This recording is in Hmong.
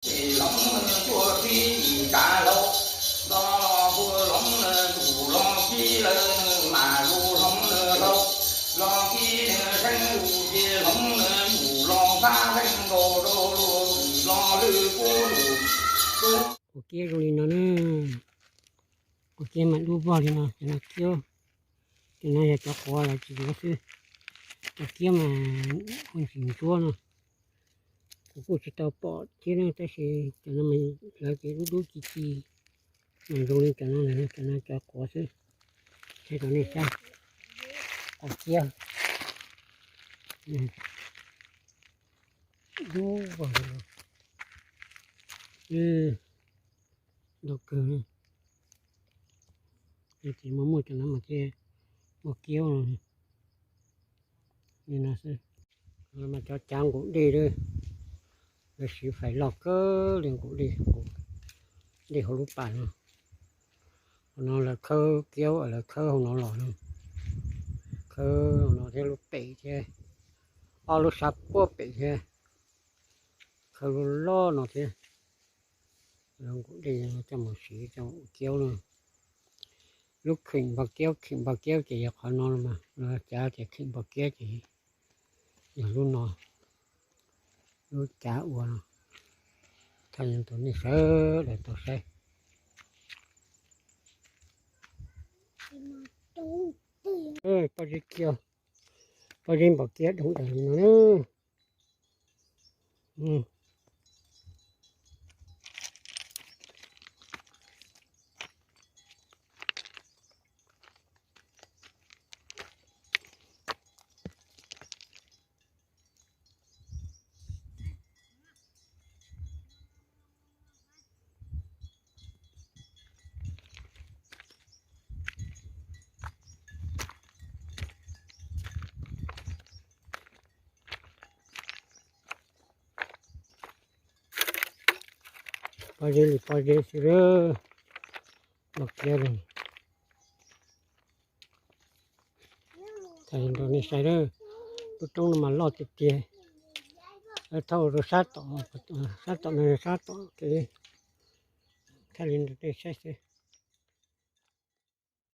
Kuv kiab zoo li no na. Kuv kiab mas dub vog li no, cov no kiab, cov no yog cov quav lawv tsis yuav xwb. Cov kiab mas ua ntsis ntsuab no. Kuv kuj tsis tau pom thiab na, tab sis cov no mas lawv ces dub dub ci ci, mas zoo li cov no, cov no cov quav xwb. Saib rau nej saib, quav kiab dub vog li no. Ntau kawg. Ces muaj muaj cov no mas thiaj muaj kiab li no xwb. Mas cov cav nqus dej, lawv siv fais loj kawg li nqus dej, nqus dej hauv lub pas no. Hauv no lawv khawb kiab, lawv khawb hauv no los no, khawb hauv no thiab lub pem thiab, ob lub sab puab pem thiab, khawb lub loj no thiab. Lawv nqus dej coj mus siv coj ua kiab no. Lub kheem npog kiab, kheem npog kiab ces yog qhov no los mas, lawv cav ces kheem npog kiab ces yog lub no, lub cav ua no. Thaij rau nej sawv daws tau saib. Pob zeb kiab, pob zeb npog kiab doog daws li no na. Pob zeb li pob zeb xwb, npog kiab li. Thaij rau nej saib, lub roob no mas loj tiag tiag. Thauj rau sab tom, sab tom no, sab tom kev, thaij li rau nej saib xwb.